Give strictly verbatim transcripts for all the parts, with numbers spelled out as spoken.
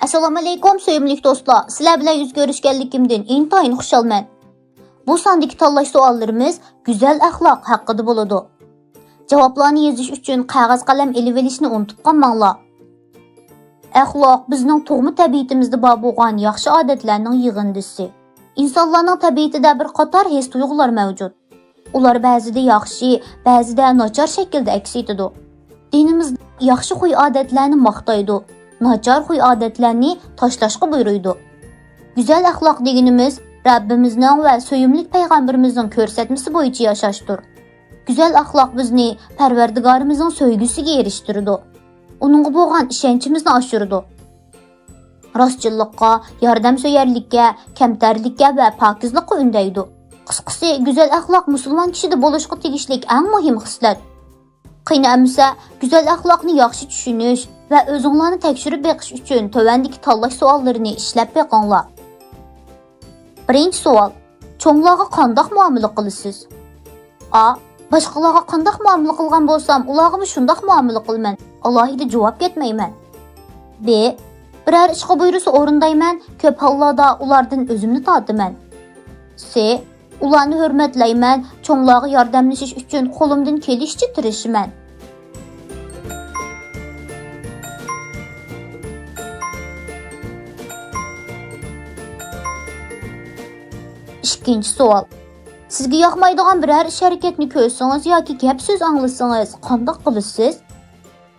ئەسسالامۇئەلەيكۇم، سۆيۈملۈك دوستلار، سىلەر بىلەن يۈز كۆرۈشكەنلىكىمدىن ئىنتايىن خۇشالمەن. بۇ ساندىكى تاللاش سوئاللىرىمىز گۈزەل ئەخلاق ھەققىدە بولىدۇ. جاۋابلارنى يېزىش ئۈچۈن قەغەز قەلەم ئېلىۋېلىشنى ئۇنتۇپ قالماڭلار. ئەخلاق بىزنىڭ تۇغما تەبىئىتىمىزدە بار بولغان ياخشى ئادەتلەرنىڭ يىغىندىسى. ئىنسانلارنىڭ تەبىئىتىدە بىر قاتار ھېس-تۇيغۇلار مەۋجۇت. ئۇلار بەزىدە ياخشى، بەزىدە ناچار شەكىلدە ئەكس ئېتىدۇ. دىنىمىز ياخشى خۇي-ئادەتلەرنى ماختايدۇ، ناچار خۇي-ئادەتلەرنى تاشلاشقا بۇيرۇيدۇ. گۈزەل ئەخلاق دېگىنىمىز رەببىمىزنىڭ ۋە سۆيۈملۈك پەيغەمبىرىمىزنىڭ كۆرسەتمىسى بويىچە ياشاشتۇر. گۈزەل ئەخلاق بىزنى پەرۋەردىگارىمىزنىڭ سۆيگۈسىگە ئېرىشتۈرىدۇ. ئۇنىڭغا بولغان ئىشەنچىمىزنى ئاشۇرىدۇ. راستچىللىققا، ياردەمسۆيەرلىككە، كەمتەرلىككە ۋە پاكىزلىققا ئۈندەيدۇ. قىسقىسى، گۈزەل ئەخلاق مۇسۇلمان كىشىدە بولۇشقا تېگىشلىك ئەڭ مۇھىم خىسلەت. قېنى ئەمىسە، گۈزەل ئەخلاقنى ياخشى چۈشىنىش ۋە ئۆزۈڭلارنى تەكشۈرۈپ بېقىش ئۈچۈن تۆۋەندىكى تاللاش سوئاللىرىنى ئىشلەپ بېقىڭلار. بىرىنچى سوئال، چوڭلارغا قانداق مۇئامىلە قىلىسىز؟ ئا، باشقىلارغا قانداق مۇئامىلە قىلغان بولسام، ئۇلارغىمۇ شۇنداق مۇئامىلە قىلىمەن، ئالاھىدە جاۋاب كەتمەيمەن. ب، بىرەر ئىشقا بۇيرۇسا ئورۇندايمەن، كۆپ ھاللاردا ئۇلاردىن ئۆزۈمنى تارتىمەن. س، ئۇلارنى ھۆرمەتلەيمەن، چوڭلارغا ياردەملىشىش ئۈچۈن قولۇمدىن كېلىشىچە تىرىشىمەن. ئىككىنچى سوئال. سىزگە ياقمايدىغان بىرەر ئىش-ھەرىكەتنى كۆرسىڭىز ياكى گەپ-سۆز ئاڭلىسىڭىز، قانداق قىلىسىز؟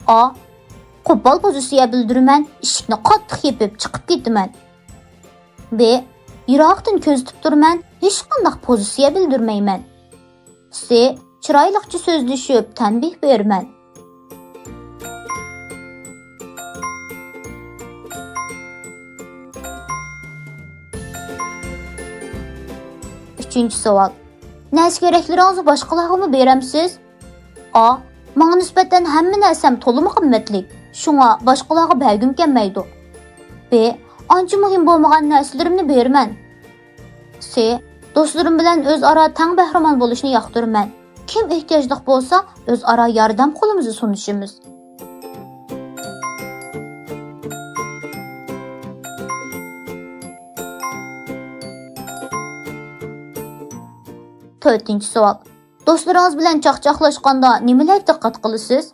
ئا، قوپال پوزىتسىيە بىلدۈرىمەن، ئىشىكنى قاتتىق يېپىپ چىقىپ كېتىمەن. ب، يىراقتىن كۆزىتىپ تۇرىمەن، ھېچقانداق پوزىتسىيە بىلدۈرمەيمەن. س، چىرايلىقچە سۆزلىشىپ تەنبىھ بېرىمەن. ئۈچىنچى سوئال. نەرسە-كېرەكلىرىڭىزنى باشقىلارغىمۇ بېرەمسىز؟ ئا، ماڭا نىسبەتەن ھەممە نەرسەم تولىمۇ قىممەتلىك، شۇڭا باشقىلارغا بەرگۈم كەلمەيدۇ. ب، ئانچە مۇھىم بولمىغان نەرسىلىرىمنى بېرىمەن. س، دوستلىرىم بىلەن ئۆزئارا تەڭ بەھرىمەن بولۇشنى ياقتۇرىمەن. كىم ئېھتىياجلىق بولسا، ئۆزئارا ياردەم قولىمىزنى سۇنۇشىمىز. تۆتىنچى سوئال. دوستلىرىڭىز بىلەن چاقچاقلاشقاندا نېمىلەرگە دىققەت قىلىسىز؟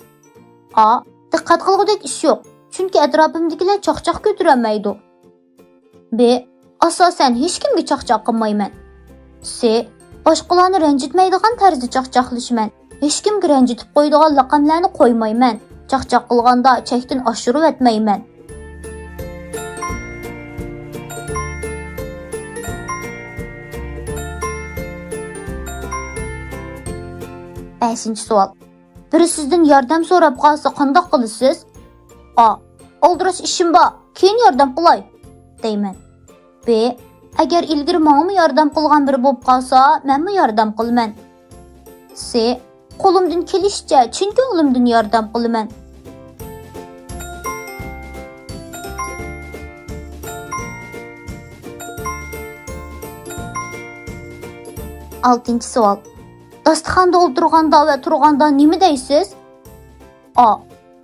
ئا، دىققەت قىلغۇدەك ئىش يوق، چۈنكى ئەتراپىمدىكىلەر چاقچاق كۆتۈرەلمەيدۇ. ب، ئاساسەن ھېچكىمگە چاقچاق قىلمايمەن. س، باشقىلارنى رەنجىتمەيدىغان تەرزدە چاقچاقلىشىمەن. ھېچكىمگە رەنجىتىپ قويىدىغان لەقەملەرنى قويمايمەن. چاقچاق قىلغاندا چەكتىن ئاشۇرۇۋەتمەيمەن. بەشىنچى سوئال. بىرى سىزدىن ياردەم سوراپ قالسا قانداق قىلىسىز؟ ئا، ئالدىراش ئىشىم بار، كېيىن ياردەم قىلاي، دەيمەن. ب، ئەگەر ئىلگىرى ماڭىمۇ ياردەم قىلغان بىرى بولۇپ قالسا، مەنمۇ ياردەم قىلىمەن. س، قولۇمدىن كېلىشىچە چىن كۆڭلۈمدىن ياردەم قىلىمەن. ئالتىنچى سوئال. داستىخاندا ئولتۇرغاندا ۋە تۇرغاندا نېمە دەيسىز؟ ئا،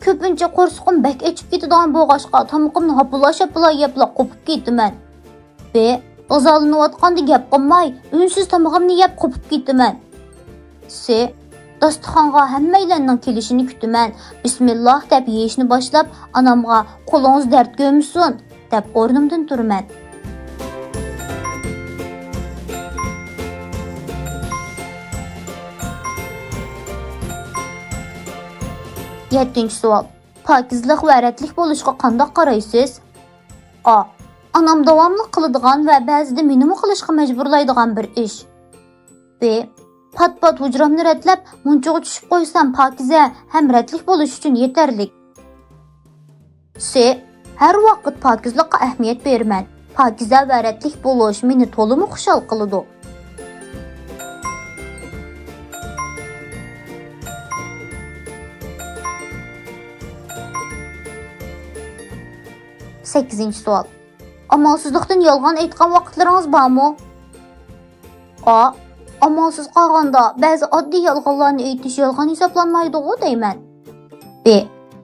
كۆپىنچە قورسىقىم بەك ئېچىپ كېتىدىغان بولغاچقا، تامىقىمنى ھاپىلا-شاپىلا يەپلا قوپۇپ كېتىمەن. ب، غىزالىنىۋاتقاندا گەپ قىلماي، ئۈنسىز تامىقىمنى يەپ قوپۇپ كېتىمەن. س، داستىخانغا ھەممەيلەننىڭ كېلىشىنى كۈتىمەن. بىسمىللاھ دەپ يېيىشنى باشلاپ، ئانامغا «قولىڭىز دەرد كۆرمىسۇن» دەپ ئورنۇمدىن تۇرىمەن. يەتتىنچى سوئال. پاكىزلىق ۋە رەتلىك بولۇشقا قانداق قارايسىز؟ ئا، ئانام داۋاملىق قىلىدىغان ۋە بەزىدە مېنىمۇ قىلىشقا مەجبۇرلايدىغان بىر ئىش. ب، پات-پات ھۇجرامنى رەتلەپ، مۇنچىغا چۈشۈپ قويسام پاكىزە ھەم رەتلىك بولۇش ئۈچۈن يېتەرلىك. س، ھەر ۋاقىت پاكىزلىققا ئەھمىيەت بېرىمەن. پاكىزە ۋە رەتلىك بولۇش مېنى تولىمۇ خۇشال قىلىدۇ. سەككىزىنچى سوئال. ئامالسىزلىقتىن يالغان ئېيتقان ۋاقىتلىرىڭىز بارمۇ؟ ئا، ئامالسىز قالغاندا بەزى ئاددىي يالغانلارنى ئېيتىش يالغان ھېسابلانمايدىغۇ دەيمەن. ب،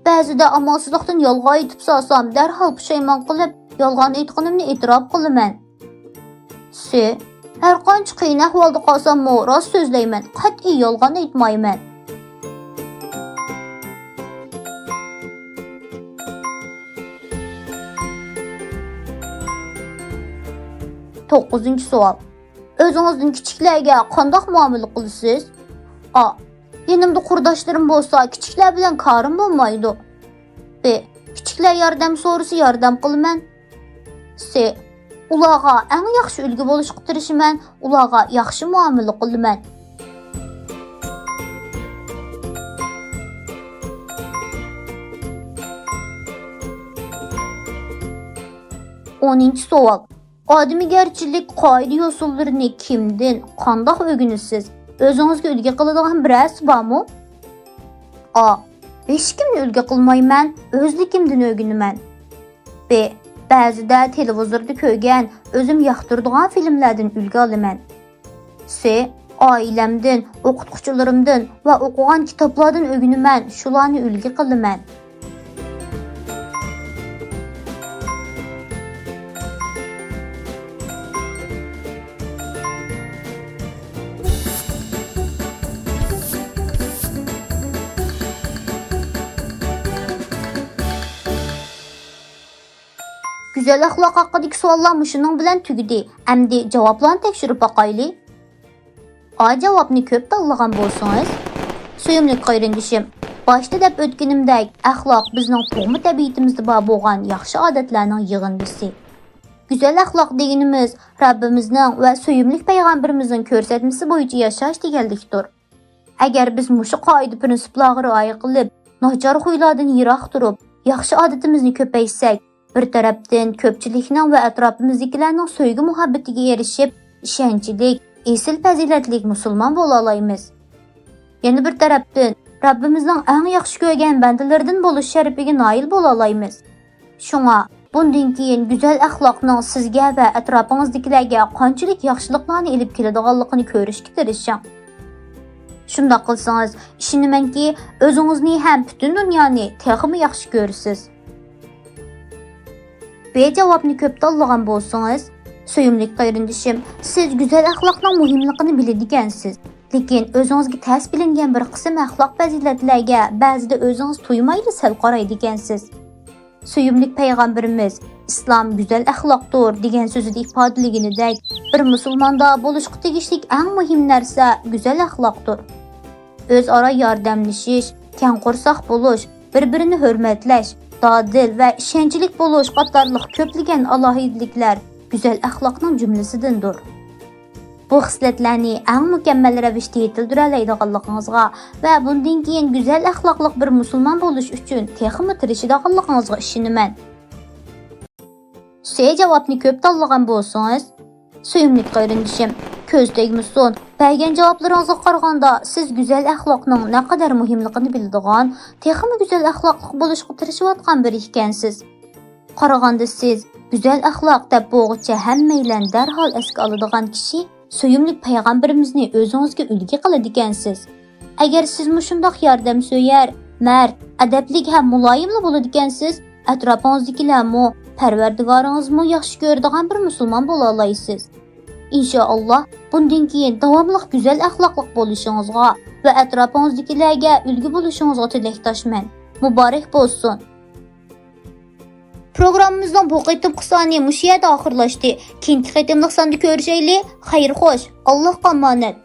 بەزىدە ئامالسىزلىقتىن يالغان ئېيتىپ سالسام، دەرھال پۇشايمان قىلىپ، يالغان ئېيتقىنىمنى ئېتىراپ قىلىمەن. سى، ھەرقانچە قىيىن ئەھۋالدا قالساممۇ، راست سۆزلەيمەن، قەتئىي يالغان ئېيتمايمەن. توققۇزىنچى سوئال. ئۆزىڭىزدىن كىچىكلەرگە قانداق مۇئامىلە قىلىسىز؟ ئا، يېنىمدا قۇرداشلىرىم بولسا، كىچىكلەر بىلەن كارىم بولمايدۇ. ب، كىچىكلەر ياردەم سورىسا، ياردەم قىلىمەن. سى، ئۇلارغا ئەڭ ياخشى ئۈلگە بولۇشقا تىرىشىمەن، ئۇلارغا ياخشى مۇئامىلە قىلىمەن. ئونىنچى سوئال. ئادىمىگەرچىلىك قائىدە-يوسۇنلىرىنى كىمدىن، قانداق ئۆگىنىسىز؟ ئۆزىڭىزگە ئۈلگە قىلىدىغان بىرەرسى بارمۇ؟ ئا، ھېچكىمدىن ئۈلگە قىلمايمەن، ئۆزلۈكۈمدىن ئۆگىنىمەن. ب، بەزىدە تېلېۋىزوردا كۆرگەن، ئۆزۈم ياقتۇرىدىغان فىلىملەردىن ئۈلگە ئالىمەن. سى، ئائىلەمدىن، ئوقۇتقۇچىلىرىمدىن ۋە ئوقۇغان كىتابلاردىن ئۆگىنىمەن، شۇلارنى ئۈلگە قىلىمەن. گۈزەل ئەخلاق ھەققىدىكى سوئاللار مۇشۇنىڭ بىلەن تۈگىدى. ئەمدى جاۋابلارنى تەكشۈرۈپ باقايلى. ئا جاۋابنى كۆپ تاللىغان بولسىڭىز، سۆيۈملۈك قېرىندىشىم، باشتا دەپ ئۆتكىنىمدەك، ئەخلاق بىزنىڭ تۇغما تەبىئىتىمىزدە بار بولغان ياخشى ئادەتلەرنىڭ يىغىندىسى. گۈزەل ئەخلاق دېگىنىمىز رەببىمىزنىڭ ۋە سۆيۈملۈك پەيغەمبىرىمىزنىڭ كۆرسەتمىسى بويىچە ياشاش دېگەنلىكتۇر. ئەگەر بىز مۇشۇ قائىدە-پىرىنسىپلارغا رىئايە قىلىپ، ناچار خۇيلاردىن يىراق تۇرۇپ، ياخشى ئادىتىمىزنى كۆپەيتسەك، بىر تەرەپتىن كۆپچىلىكنىڭ ۋە ئەتراپىمىزدىكىلەرنىڭ سۆيگۈ-مۇھەببىتىگە ئېرىشىپ، ئىشەنچلىك، ئېسىل پەزىلەتلىك مۇسۇلمان بولالايمىز. يەنە بىر تەرەپتىن، رەببىمىزنىڭ ئەڭ ياخشى كۆرگەن بەندىلىرىدىن بولۇش شەرىپىگە نائىل بولالايمىز. شۇڭا، بۇندىن كېيىن گۈزەل ئەخلاقنىڭ سىزگە ۋە ئەتراپىڭىزدىكىلەرگە قانچىلىك ياخشىلىقلارنى ئېلىپ كېلىدىغانلىقىنى كۆرۈشكە تىرىشىڭ. شۇنداق قىلسىڭىز، ئىشىنىمەنكى، ئۆزىڭىزنى ھەم پۈتۈن دۇنيانى تېخىمۇ ياخشى كۆرىسىز. ب جاۋابنى كۆپ تاللىغان بولسىڭىز، سۆيۈملۈك قېرىندىشىم، سىز گۈزەل ئەخلاقنىڭ مۇھىملىقىنى بىلىدىكەنسىز. لېكىن ئۆزىڭىزگە تەس بىلىنگەن بىر قىسىم ئەخلاق پەزىلەتلەرگە بەزىدە ئۆزىڭىز تۇيمايلا سەل قارايدىكەنسىز. سۆيۈملۈك پەيغەمبىرىمىز، «ئىسلام گۈزەل ئەخلاقتۇر» دېگەن سۆزىدە ئىپادىلىگىنىدەك، بىر مۇسۇلماندا بولۇشقا تېگىشلىك ئەڭ مۇھىم نەرسە گۈزەل ئەخلاقتۇر. ئۆزئارا ياردەملىشىش، كەڭ قورساق بولۇش، بىر-بىرىنى ھۆرمەتلەش، دادىل ۋە ئىشەنچلىك بولۇش قاتارلىق كۆپلىگەن ئالاھىدىلىكلەر گۈزەل ئەخلاقنىڭ جۈملىسىدىندۇر. بۇ خىسلەتلەرنى ئەڭ مۇكەممەل رەۋىشتە يېتىلدۈرەلەيدىغانلىقىڭىزغا ۋە بۇندىن كېيىن گۈزەل ئەخلاقلىق بىر مۇسۇلمان بولۇش ئۈچۈن تېخىمۇ تىرىشىدىغانلىقىڭىزغا ئىشىنىمەن. سى جاۋابنى كۆپ تاللىغان بولسىڭىز، سۆيۈملۈك قېرىندىشىم، كۆز تەگمىسۇن، بەرگەن جاۋابلىرىڭىزغا قارىغاندا، سىز گۈزەل ئەخلاقنىڭ نەقەدەر مۇھىملىقىنى بىلىدىغان، تېخىمۇ گۈزەل ئەخلاقلىق بولۇشقا تىرىشىۋاتقان بىرى ئىكەنسىز. قارىغاندا سىز گۈزەل ئەخلاق دەپ بولغۇچە ھەممەيلەن دەرھال ئەسكە ئالىدىغان كىشى سۆيۈملۈك پەيغەمبىرىمىزنى ئۆزىڭىزگە ئۈلگە قىلىدىكەنسىز. ئەگەر سىز مۇشۇنداق ياردەمسۆيەر، مەرد، ئەدەپلىك ھەم مۇلايىملا بولىدىكەنسىز، ئەتراپىڭىزدىكىلەرمۇ، پەرۋەردىگارىڭىزمۇ ياخشى كۆرىدىغان بىر مۇسۇلمان بولالايسىز. ئىنشائاللا، بۇندىن كېيىن داۋاملىق گۈزەل ئەخلاقلىق بولۇشىڭىزغا ۋە ئەتراپىڭىزدىكىلەرگە ئۈلگە بولۇشىڭىزغا تىلەكداشمەن. مۇبارەك بولسۇن! پروگراممىمىزنىڭ بۇ قېتىمقى سانى مۇشۇ يەردە ئاخىرلاشتى. كېيىنكى قېتىملىق ساندا كۆرۈشەيلى. خەير خوش، ئاللاھقا ئامانەت.